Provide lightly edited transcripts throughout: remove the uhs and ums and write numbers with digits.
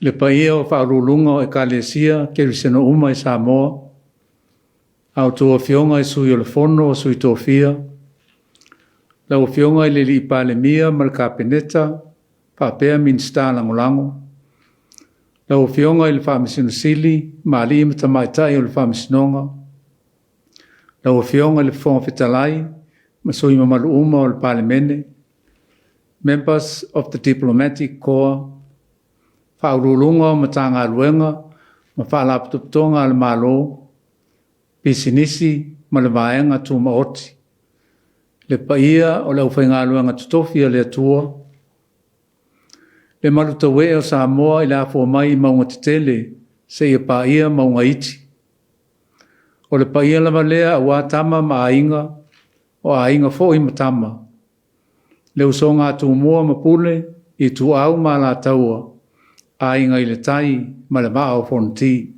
Le paia o faauluuluga o Ekalesia Kerisiano uma i Samoa, a outou Afioga i Sui o le Fono a Sui Tofia, lau Afioga i le Palemia ma le Kapeneta faapea Minisita Lagolago, lau Afioga i le Faamasino Sili ma alii ma tamaitai o le Faamasinoga, lau Afioga i le Fofoga Fetalai ma sui usufono mamalu uma o le Palemene, members of the Diplomatic Corps, Faauluuluga o Matagaluega ma Faalapotopotoga a le Malo, Pisinisi ma le Vaega Tumaoti. Le paia o le aufaigaluega totofi a le Atua, le malutauee o Samoa i le afua mai i mauga tetele seia paia mauga iti. O le paia lava lea aua Tama ma Aiga, o Aiga foi ma Tama, le usoga a Tumua ma Pule, Ituau ma Alataua, Aiga i le Tai ma le Vaa o Fonoti.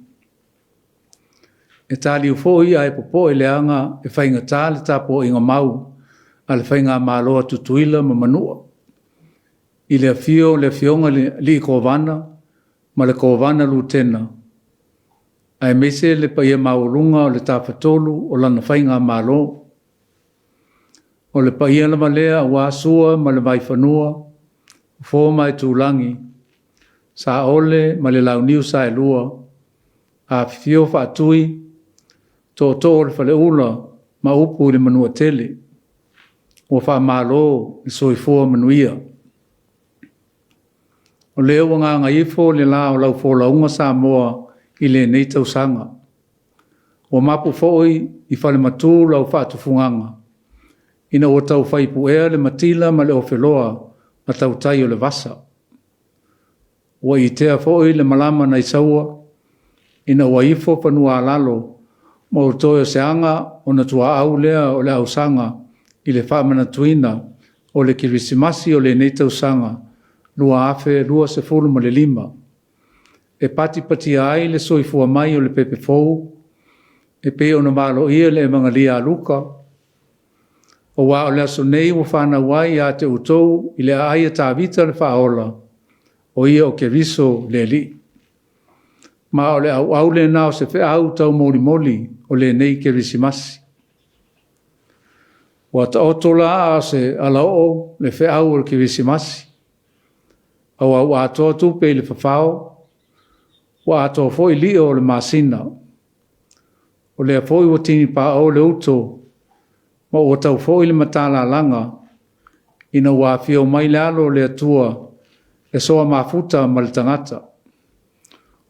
E taliu foi ae popoe leaga e faigata le tapuaiga mau a le Faigamalo a Tutuila ma Manua, i le afio o le Afioga i le Alii Kovana ma le Kovana Lutena, aemaise le paia maualuga o le Tafatolu o lana Faigamalo. O le paia lava lea aua Sua ma le Vaifanua, Fofo ma Aitulagi, Saole ma le Launiu Saelua, afifio Faatui, Tootoo o le Faleula ma upu i le Manuatele. Ua faamalo le soifua manuia. O lea ua gagaifo le la o lau folauga Samoa i lenei tausaga. Ua mapu foi i falematu lau faatufugaga ina ua taufai puea le matila ma le ofeloa a tautai o le vasa. Ua itea foi le malama nai Saua ina ua ifo fanua-a-lalo ma ua toe o se aga ona tuaau lea o le ausaga i le faamanatuina o le Kerisimasi o lenei tausaga 2025, e patipatia ai le soifua mai o le pepe fou e pei ona valoia i le Evagalia a Luka, aua o le aso nei ua fanau ai ia te outou i le aai a Tavita le Faaola, o Ia o Keriso le Alii. Ma o le auau lena o se feau taumolimoli o lenei Kerisimasi. Ua taoto la a o se alaoo le feau o le Kerisimasi, aua ua atoa tupe i le fafao, ua atoa foi lio o le masina. O lea foi ua tinipao le uto ma ua tau foi le matalalaga ina ua afio mai le Alo o le Atua e soa mafuta ma le tagata.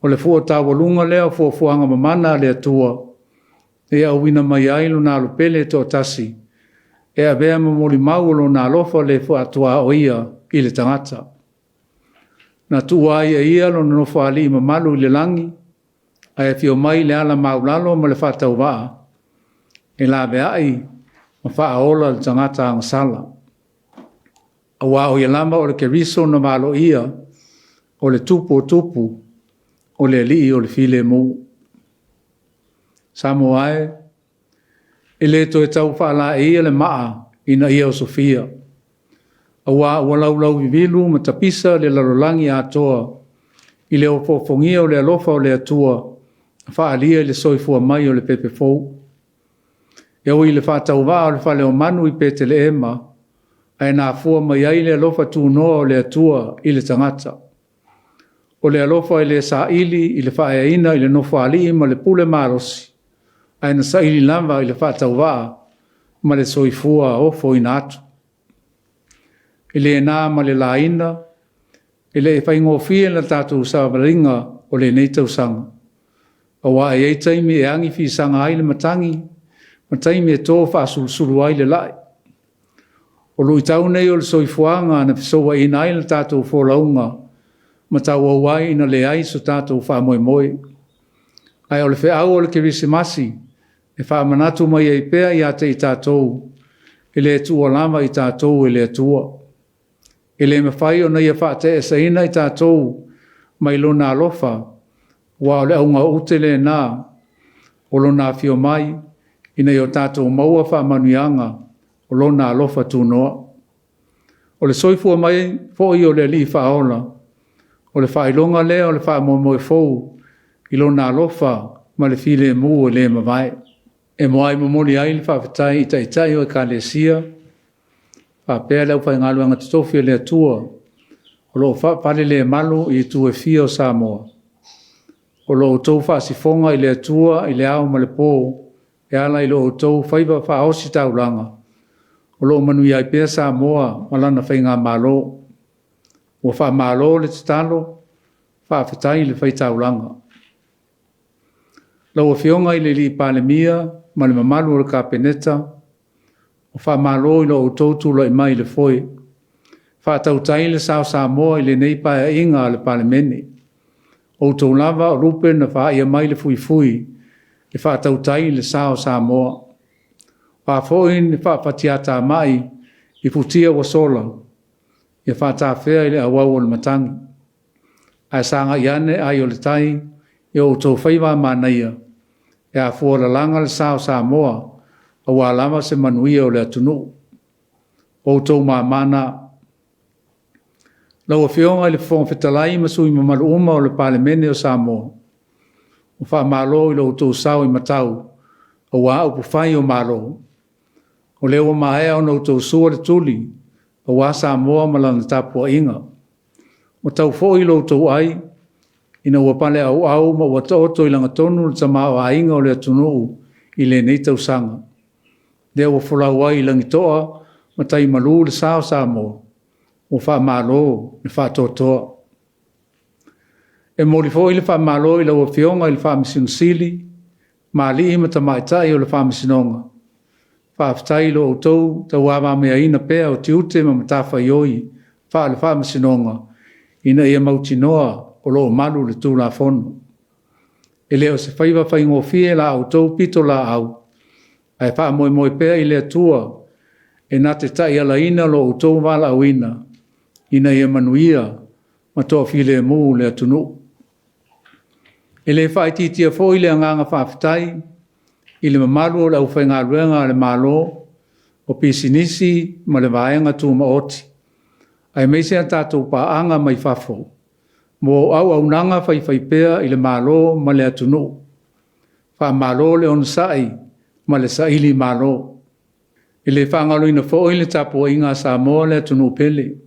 O le fua taualuga lea o fuafuaga mamana a le Atua e auina mai ai Lona Alo pele e toatasi e avea ma molimau o Lona alofa le faatuaoia i le tagata. Na tuua ai e Ia Lona Nofoalii mamalu i le lagi, ae afio mai i le ala maualalo ma le faatauvaa e laveai ma faaola le tagata agasala. Aua o Ia lava o le Keriso na valoia, o le Tupu o tupu, o le Alii o le filemu. Samoa e, e le toe tau faalaeia le maa ina ia osofia, aua ua laulauvivilu ma tapisa le lalolagi atoa i le ofoofogia o le alofa o le Atua na faaalia i le soifua mai o le pepe fou. E ui i le faatauvaa o le fale o manu i Petelehema, ae na afua mai ai le alofa tunoa o le Atua i le tagata. O le alofa e le saili i le faaeaina i le nofoalii ma le pule malosi, ae na saili lava i le faatauvaa ma le soifua ofoina atu. E le na ma le laina, e le i faigofie le tatou savaliga o lenei tausaga, aua e i ai taimi e agi fisaga ai le matagi ma taimi e to faasulusulu ai le lai. O luitau nei o le soifuaga na fesouaina ai le tatou folauga ma tauau ai ina leai so tatou faamoemoe. Ae o le feau o le Kerisimasi e faamanatu mai ai pea ia te i tatou, e le tuua lava i tatou e le Atua. E le mafai ona Ia faateesaina i tatou mai Lona alofa, aua o le auga ute lena o Lona afio mai, ina ia o tatou maua faamanuiaga o Lona alofa tunoa. O le soifua mai foi o le Alii Faaola, O le faailoga lea o le faamoemoe fou i Lona alofa ma le filemu e le mavae. E muai momoli ai le faafetai i Taitai o Ekalesia faapea le aufaigaluega totofi a le Atua o lo o faapalelemalu i itu e fia o Samoa. O lo outou faasifoga i le Atua i le ao ma le po e ala i lo outou faiva faaositaulaga, o lo o manuia ai pea Samoa ma lana faigamalo. Ua faamalo le tatalo, faafetai le faitaulaga. Lau Afioga i le Palemia ma le mamalu o le Kapeneta, ua faamalo i lo outou tulai mai i le foe, faatautai le sa o Samoa i lenei Paeaiga a le Palemene. O outou lava o lupe na faia mai le fuifui e faatautai le sa o Samoa. O a foi ni faafatiatamai i futia ua sola, ia faatafea i le auau o le matagi. Ae sagai ane ai o le tai i o outou faiva manaia e afua lalaga le sa o Samoa aua lava se manuia o le atunuu. O outou mama na. Lau Afioga i le Fofoga Fetalai ma sui usufono mamalu uma o le Palemene o Samoa, ua faamalo i lo outou sao i matau aua upufai o Malo. O lea ua maea ona outou sua le tuli aua Samoa ma lana tapuaiga. Ua tau foi lo outou ai ina ua paleauau ma ua taoto i lagatonu le tamaoaiga o le atunuu i lenei tausaga. Lea ua folau ai i lagitoa ma tai malu le sa o Samoa, ua faamalo le faatoatoa. E momoli foi le faamalo i lau Afioga i le Faamasino Sili ma alii ma tamaitai o le Faamasinoga, faafetai i lo outou tauavameaina pea o tiute ma matafaioi faale-Faamasinoga ina ia mautinoa o lo o malu le Tulafono. E le o se faiva faigofie la outou pitolaau, ae faamoemoe pea i le Atua e na te taialaina lo outou valaauina ina ia manuia ma toafilemu le atunuu. E le faaitiitia foi le agaga faafetai i le mamalu o le aufaigaluega a le Malo, o pisinisi ma le vaega tumaoti, aemaise a tatou paaga mai fafo mo auaunaga faifaipea i le Malo ma le atunuu. Faamalo le onosai ma le sailimalo. E le faagaloina foi le tapuaiga a Samoa le atunuu pele,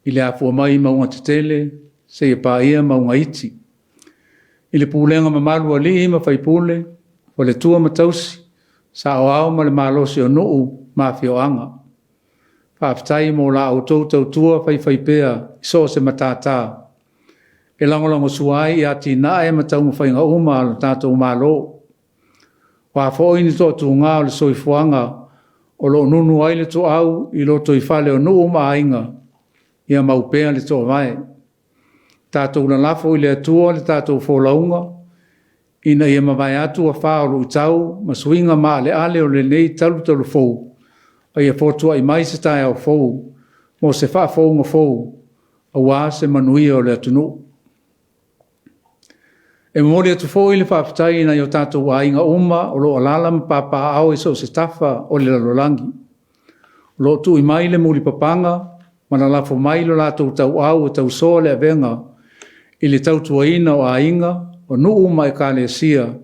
i le afua mai i mauga tetele seia paia mauga iti. I le pulega mamalu a alii ma faipule, faletua ma tausi, saoao ma le malosi o nuu ma afioaga. Faafetai mo la outou tautua faifaipea i so o se matata e lagolagosua ai i atinae ma taumafaiga uma a lo tatou Malo. O a foi ni toatuga o le soifuaga o lo o nunu ai le toau i lotoifale o nuu ma aiga, ia mau pea le toovae. Tatou lalafo i le Atua le tatou folauga, ina ia mavae atu afa o luitau ma suiga maaleale o lenei talutalufou, a ia fotuai mai se taeao fou mo se faafouga fou aua se manuia o le atunuu. E momoli atu foi le faafetai i nai o tatou aiga uma o lo o alaala ma papaaao i so o se tafa o le lalolagi, o lo o tui mai le mulipapaga ma lalafo mai lo latou tauau e tausoa le avega i le tautuaina o aiga, o nuu ma ekalesia,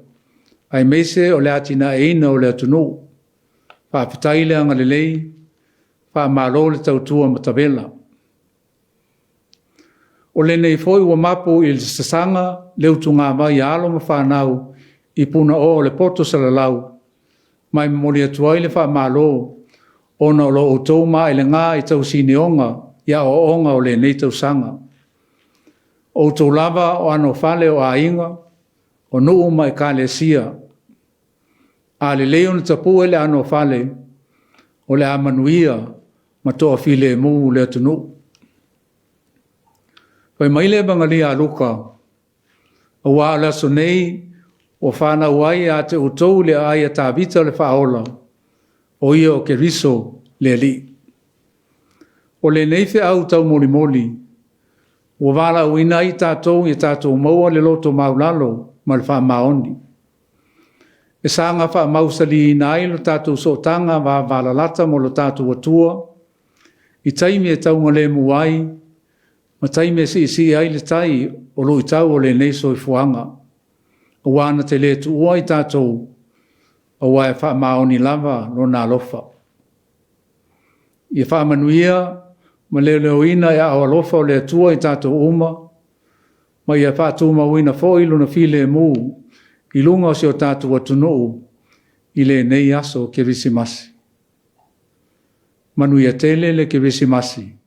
aemaise o le atinaeina o le atunuu. Faafetai le agalelei, faamalo le tautua matavela. O lenei foi ua mapu i le sasaga le utugavai a alo ma fanau i punaoa o le poto salalau, ma e momoli atu ai le faamalo ona o lo outou maelega i tausinioga i aoaoga o lenei tausaga. O outou lava o anofale o aiga, o nuu ma ekalesia. A lelei ona tapue le anofale, o le a manuia ma toafilemu le atunuu. Fai mai le Evagalia a Luka, “Aua o le aso nei ua fanau ai ia te outou i le aai a Tavita le Faaola, o ia o Keriso le Alii.” O lenei feau taumolimoli ua valaauina ai i tatou ia tatou maua le loto maualalo ma le faamaoni, e saga faamausaliina ai lo tatou sootaga vavalalata ma lo tatou Atua i taimi e taugalemu ai ma taimi e siisii ai le tai o luitau o lenei soifuaga, aua na te le tuua i tatou, aua e faamaoni lava Lona alofa. Ia faamanuia ma leoleoina e aao alofa o le Atua i tatou uma, ma ia faatumauina foi Lona filemu i luga o si o tatou atunuu i lenei aso Kerisimasi. Manuia tele le Kerisimasi.